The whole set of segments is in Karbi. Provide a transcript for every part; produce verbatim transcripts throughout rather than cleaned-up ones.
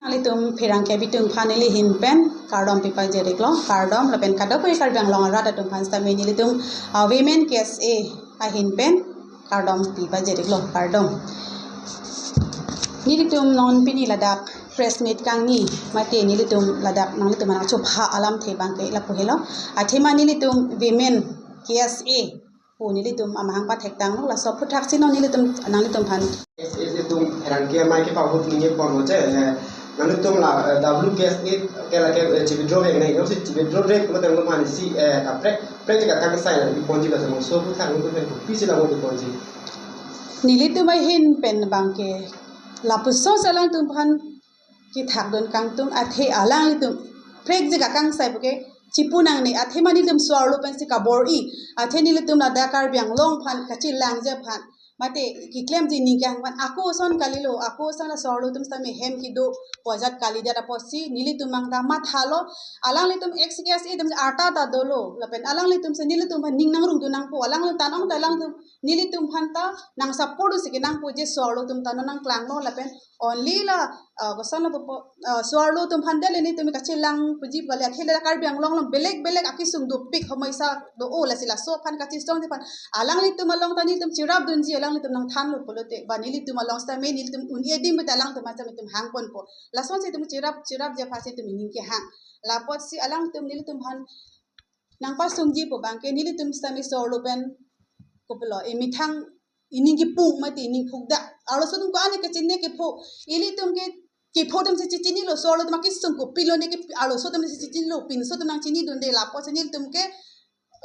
Nelitum pherangke abitung aphan neli ahin pen kardom pipajir-iklo, kardom lapen kadokave Karbi Anglong arat atum aphan sitame nelitum, ah, Women K S A ahin pen kardom pipajir-iklo, kardom. Nelitum non pini ladak press meet kangni mate nelitum ladak nanglitum aphan chopha alamthe abangke lapu helo. Athema nelitum Women K S A pu nelitum amahang pathektanglo, laso aphuthak si non nelitum nanglitum aphan. Yes, yes, itum pherangke amei kepahut ningje ponlo je, eh, nanglitum la, eh, W K S A ke lake, eh, chi-withdraw vek nai, jongsi chi-withdraw vek pulote nanglitum aphan isi, eh, kaprek, prek je kakangsai nangpiponji, laso labangso aphuthak nanglitum aphan kopisi lapu piponji. Nelitum ahin pen abangke lapuson si alangtum aphan kethakdun kangtung, athe alanglitum prek je kakangsai puke chipu nangne, athema nelitum so-arlo pensi kabor-i, athe nelitum ladak Karbi Anglong aphan kachelangji aphan mate keklemji aning kehang aphan ako ason kalilo, ako ason la so-arlo atum sitame hem kedo pu ajat kalidet apotsi nelitum abang ta mathalo, alanglitum ex K S A atum arta ta dolo, lapen alanglitum si nelitum aphan ning nangrungdun nangpo, alanglitum ta nong ta alangtum nelitum aphan ta nang support si kenangpo je so-arlo atum ta non nangklanglo lapen only la, ah, koson lapu po, ah, so-arlo atum aphan dele nelitum kachelang puji pu kali, athe la Karbi Anglong along belek belek akesung dopik homoisa do-o, lasi laso aphan kachesongji aphan alanglitum along ta nelitum cherapdunji, alanglitum nangthanlo pulote ba nelitum along sitame nelitum un-e adim puta alangtum aphan sitame itum hangponpo. Lasonsi itum cherap cherapji aphansi itum ining kehang. Lapotsi alangtum nelitum aphan nangpasungji pu abangke nelitum sitame so-arlo pen kopilo, emethang ining kepung mate ining phukdak. Arloso atum ko-an kachini kepho, ilitum ke kepho atum si chechinilo, so-arlo atum akesung kopilo ne ke arloso atum si chechinilo, pinso atum nangchinidunde, lapotsi nelitum ke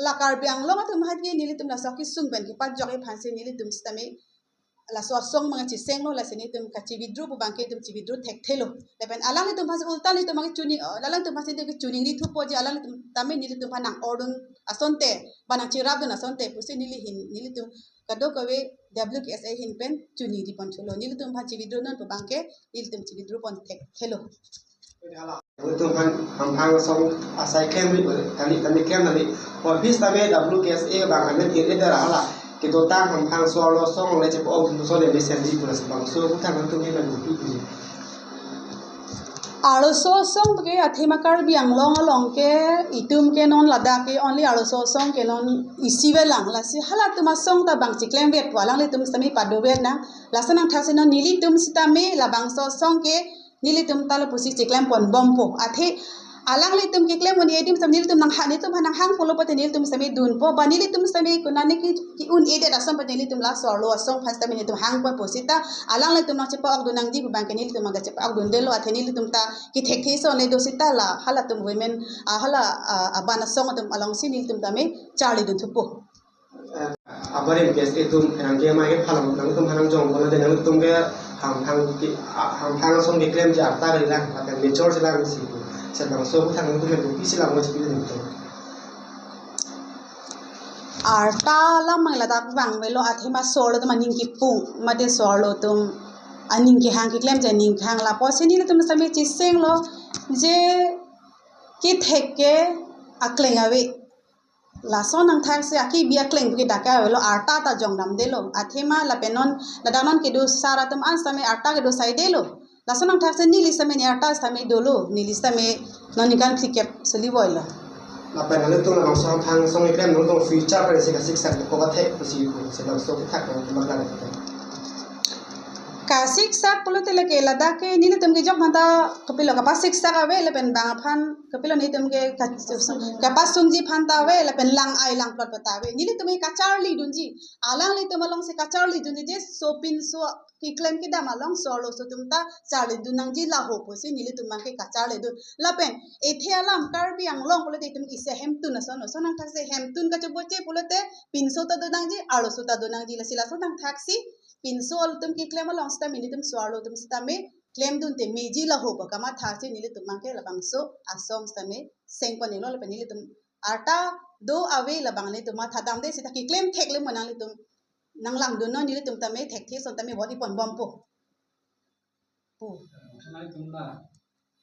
la Karbi Anglong atum aphan ke nelitum laso akesung pen kepajokji aphansi nelitum sitame laso asong abang chesenglo, lasi nelitum kachi-withdraw pu abangke itum chi-withdraw thekthelo. Lapen alanglitum aphansi ulta nelitum abangke chini, eh, alanglitum aphansi nelitum kechoningri thupo je alanglitum tame nelitum aphan nang-ordun asonte, ba nangcherapdun asonte pusi neli ahin, nelitum kadokave W K S A ahin pen choningri ponthulo. Nelitum aphan chi-withdraw non pu abangke nelitum chi-withdraw pon thekthelo. Nelitum aphan hamphang asong asai klemri, tani, tani klem tani. Office tame W K S A abang amen ir eder hala kedotang hamphang so-arlo asong le chepa-ok dun ason le mesenji pu lasi labangso aphuthak nangtum ahin pen kopi puji. Arloso asong ke athema Karbi Anglong along ke itum ke non ladak ke only arloso asong ke non isi avelang, lasi halatum asong ta bang chiklemvek pu alanglitum sitame padover nang. Laso nangthaksi non nelitum sitame labangso asong ke nelitum ta lapusi chiklem ponbompo. Athe alanglitum keklem un-e adim sitame nelitum nangha, nelitum aphan nanghangponlo pulote nelitum sitame dunpo, ba nelitum sitame konane ke, ke-un-edet ason pulote nelitum la so-arlo asong aphan sitame nelitum hangponpo seta alanglitum nangchepa-okdun nangji pu abangke nelitum abang ta chepa-okdundelo, athe nelitum ta kethekthe ason le do seta la halatum women, ah, hala, ah, aban asong atum alongsi nelitum tame charlidun thupo. Eh, abarim K S A atum pherangke amei kephalong nangtum hanang jong kono de nangtum ke hamphang ke, ah, hamphang asong keklemji arta kalilang, lapen mature jilang si pu. Seta labangso aphuthak nangtum pen kopisi langmo chipidun nangtum. Arta alam abang ladak vangvelo, athema so-arlo atum aning kepung mate so-arlo atum aning kehang, keklemji aning kehang, lapotsi nelitum sitame chesenglo je kethek ke akleng ave. Laso nangthaksi akebi akleng puke dak ke avelo, arta ta jongdamdelo. Athema lapen non ladak non kedo sar atum an sitame arta kedo saidelo. Laso nangthaksi neli sitame ne arta sitame dolo, neli sitame non ningkan phlikep suli voilo. Lapen nangtum labangso hamphang asong keklem nangtum future pen si kasiksak ko kathek pusi pu, si labangso aphuthak nangtum paklang. Kasiksak pulote lake ladak ke nelitum kejok aphanta kopilo kapasiksak ave lapen bang aphan kopilo nelitum ke ka-, kapasungji aphanta ave lapen lang-ai langplot aphanta ave. Nelitum ke kacharlidunji, alanglitum alongsi kacharlidunji je sopinso keklem kedam along so-arloso atum ta charlidun nangji laho pusi nelitum abangke kacharlidun. Lapen ethe alam Karbi Anglong pulote itum isi hemtun ason, ason nangthaksi hemtun kachoboche pulote pinso ta do nangji, arloso ta do nangji, lasi laso nangthaksi pinso atum keklem along sitame nelitum so-arlo atum sitame klemdunte meji laho pu kamathaksi nelitum abangke labangso asong sitame sengponelo lapen nelitum arta do ave labang nelitum mathadamde seta keklem thekle mo nanglitum nanglangdunnon, nelitum tame thekthe ason tame vote iponbompo pu. Nangtum la,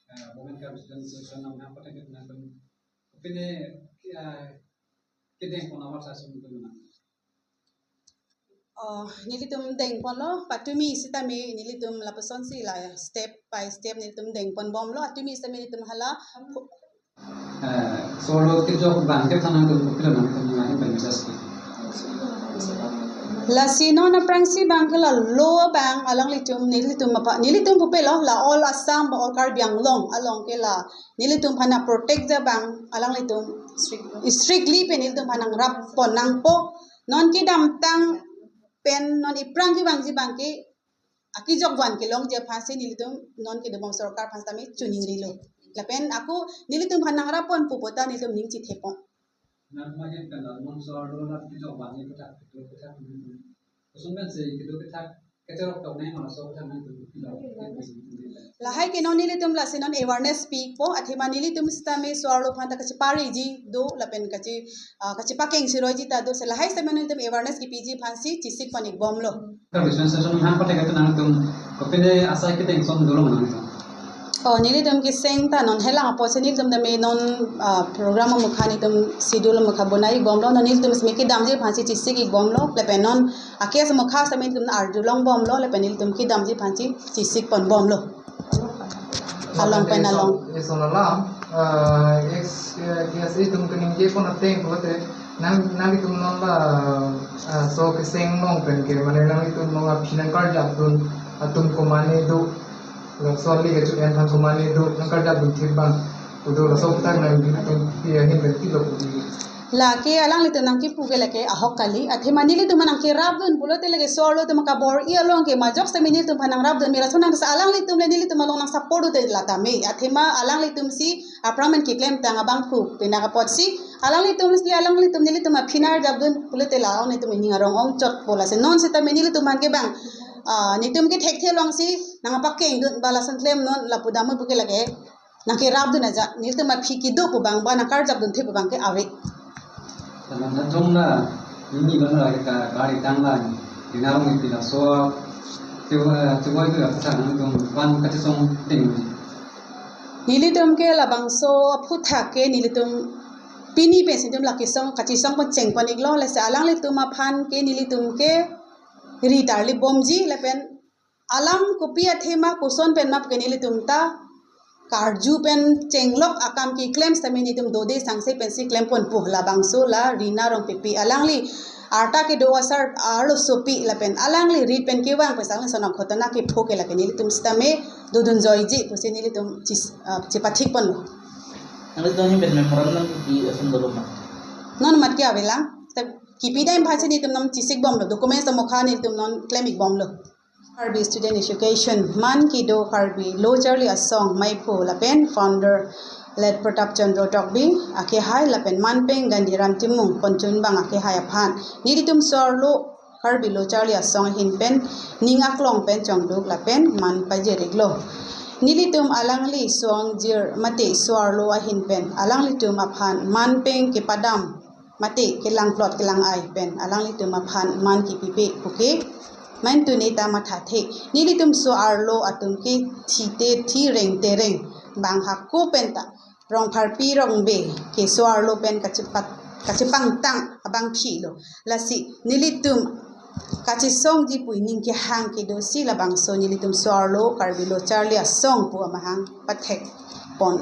eh, Women Karbi Student Association nang nang pathak nangtum pine, eh, kedeng pon awar sasum tum na. Oh, nelitum dengponlo, patumi sitame nelitum lapusonsi la step by step nelitum dengponbomlo, atumi sitame nelitum hala. Eh, so-arlo kejok abang ke thanang tum kopilo nangtum nangtum pen message pi. Lasi non aphrangsi abang ke la law abang alanglitum nelitum apa nelitum pupelo la all Assam ba all Karbi Anglong along ke la nelitum aphan protect abang alanglitum strictly pen nelitum aphan nangrap pon nangpo. Non kedamtang pen non iphrang kevangji abang ke akejok van kelongji aphansi nelitum non kedobom sorkar aphan sitame chuning rilo. Lapen ako nelitum aphan nangrap pon pu puta nelitum ning chithepon. Nang majen kan non so-arlo la kejok van ni kethak kethak kethak. Kusum kan se kedo kethak kecharok tok nai mana so kethak nangtum. Lahai ke non nelitum lasi non awareness pipo, athema nelitum sitame so-arlo aphan ta kachepareji do lapen kache ah, kachepakeng siroiji ta do, se lahai sitame nelitum awareness kepiji aphansi chesik pon-ikbomlo. Ka business session hang pathek nangtum kopine asai kedeng som dolo nangtum. Oh, nelitum keseng ta non helang apotsi nelitum tame non, ah, program amukha nelitum schedule amukha bonai-ikbomlo, non nelitum sitame kedamji aphansi chesik-ikbomlo, lapen non a-case amukha sitame nelitum arjulongbomlo, lapen nelitum kedamji aphansi chesik ponbomlo. Along pen along. Ison alam, eh, ex, eh, K S A atum kaningje pon ateng pulote, nang, nanglitum non la, eh, so keseng along pen ke, mane nanglitum non aphi nangkarjapdun atum komane do, laso ali kecho-en aphan komane do, nangkarjapdun thip abang, pu do laso aputhak nangtum pi ahin pen pilo pu di. Lake alanglitum nangkipu ke lake ahok kali, athema nelitum nangkerapdun pulote lake so-arlo atum kabor-i along ke majok sitame nelitum aphan nangrapdun, mera sonang sa alanglitum le nelitum along nangsupport dunte la tame, athema alanglitumsi aphrang pen keklemtang abangphu penang apotsi alanglitum le alanglitum nelitum aphi nangarjapdun pulote la alanglitum ining arong ongchotpo, lasi non sitame nelitum aphan ke abang, ah, nelitum ke thekthe alongsi nangpakengdun ba lason klemnon lapu dam pu ke lake nangkerapdun aja, nelitum aphi kedo pu abang ba nangkarjapdun thip pu abang ke ave. Tama tha jong la, nini ban la ka gari tang la, Rina Ronghangpi laso, tiwa, tiwa itu ya, sa nangtum ban kachesong ting. Nelitum ke labangso aphuthak ke nelitum pini pensi nelitum la kesong, kachesong pon cheng pon-iklo, lasi alanglitum aphan ke nelitum ke ri tarlibomji lapen alam kopi athema koson pen ma pu ke nelitum ta karju pen chenglok akam keklem sitame nelitum dode sangse pensi klem ponpo, labangso la Rina Rongpipi alangli arta kedo asar arlosopi lapen alangli rit pen kevang pen sang sonok ghotona kepho ke lake nelitum sitame dodunjoiji pusi nelitum chis-, ah, chepathik ponlo. Nangli doni pen memorandum pi asam dolo ma? Non mat ke avelang. Tep kipidam aphansi nelitum non chesikbomlo. Documents amukha nelitum non klem-ikbomlo. Karbi Student Education, man kedo Karbi Lo Charli Asong maiphu lapen founder Late Pratap Chandra Tokbi akehai lapen manpeng Gandhiram Timung ponchunbang akehai aphan nelitum so-arlo Karbi Lo Charli Asong ahin pen ning aklong pen chongduk lapen man pajir-iklo. Nelitum alangli so-angjir mate so-arlo ahin pen alanglitum aphan manpeng kepadam mate kelangplot kelang-ai pen alanglitum aphan man kipipe puke, man tuni ta mathathe. Nelitum so-arlo atum ke thite thi rengte reng bang hako pen ta Rongpharpi Rongbe ke so-arlo pen kachepat, kachepangtang abangphilo. Lasi nelitum kachesongji pu ining kehang kedosi labangso nelitum so-arlo Karbi Lo Charli Asong pu amahang pathek pon.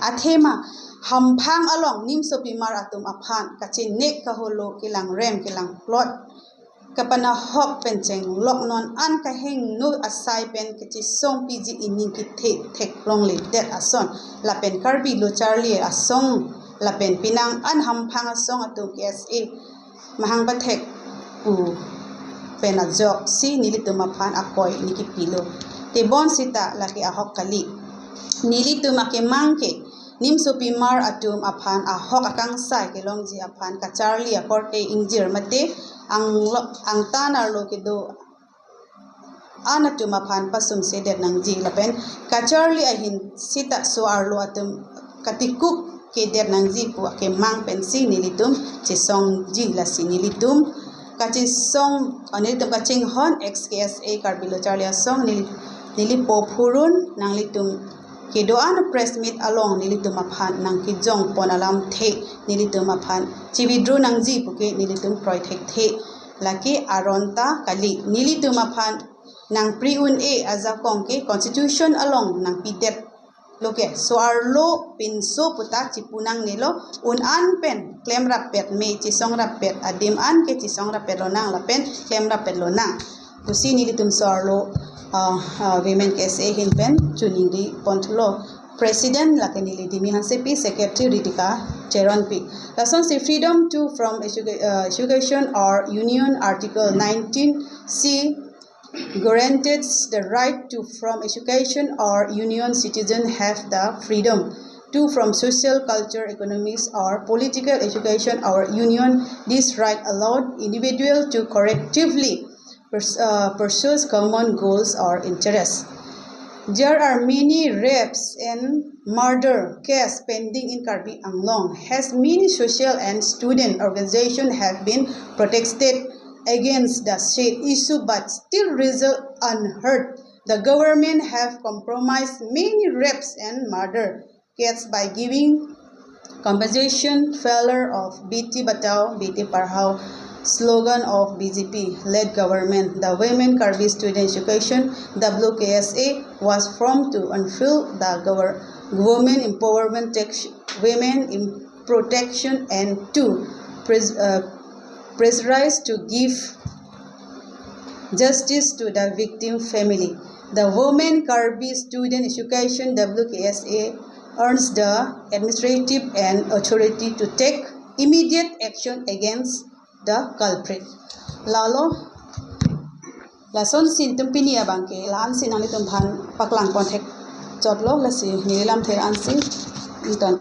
Athema hamphang along nimsopimar atum aphan kachenek kaholo kelangrem kelangplot kapanahok pen chengloknon an kahingno asai pen kachesongpiji ining kethe theklongledet ason lapen Karbi Lo Charli Asong lapen penang an hamphang asong atum K S A mahang pathek pu pen ajoksi nelitum aphan akoi ne kipilo. Tebonsita lake ahok kali. Nelitum akemang ke nimsopimar atum aphan ahok akangsai kelongji aphan kacharli akorte ingjir mate anglo, angtan arlo kedo an atum aphan pasungsedet nangji lapen kacharli ahin sita so-arlo atum katikuk kedet nangji pu akemang pensi nelitum chesongji, lasi nelitum kachesong, ah, nelitum kachinghon ex K S A Karbi Lo Charli Asong neli, neli po phurun nanglitum kedo-an press meet along nelitum aphan nangkejongpon alamthe nelitum aphan che-withdraw nangji puke nelitum kroi thekthe. Lake aron ta kali, nelitum aphan nangpri un-e ajakong ke constitution along nangpidet lo ke, so-arlo pinso puta chipu nangnelo, un-an pen klemrap pet me, chisongrap pet adim an ke chisongrap pet lonang lapen klemrap pet lonang pusi nelitum so-arlo, uh, uh, Women K S A ahin pen chiningri pon thulo. President lake neli Dimi Hansepi, Secretary Ritika Cheronpi. Lasonsi freedom to from educa- uh, education or union, Article nineteen C guarantees the right to from education or union. Citizen have the freedom to from social, culture, economics or political education or union. This right allowed individual to collectively pers- uh, pursues common goals or interests. There are many rapes and murder cases pending in Karbi Anglong. Has many social and student organizations have been protested against the said issue, but still result unheard. The government have compromised many rapes and murder cases by giving compensation. Failure of Beti Bachao Beti Padhao slogan of B J P led government. The Women Karbi Student Education, W K S A, was formed to unfurl the government women empowerment, women in protection, and to pres- uh, pressurize to give justice to the victim family. The Women Karbi Student Education, W K S A, urges the administrative and authority to take immediate action against the culprit. Lalo, lasonsi nelitum pini abangke la-ansi nanglitum aphan paklang pon thek chotlo, lasi neli lamthe ansi nelitum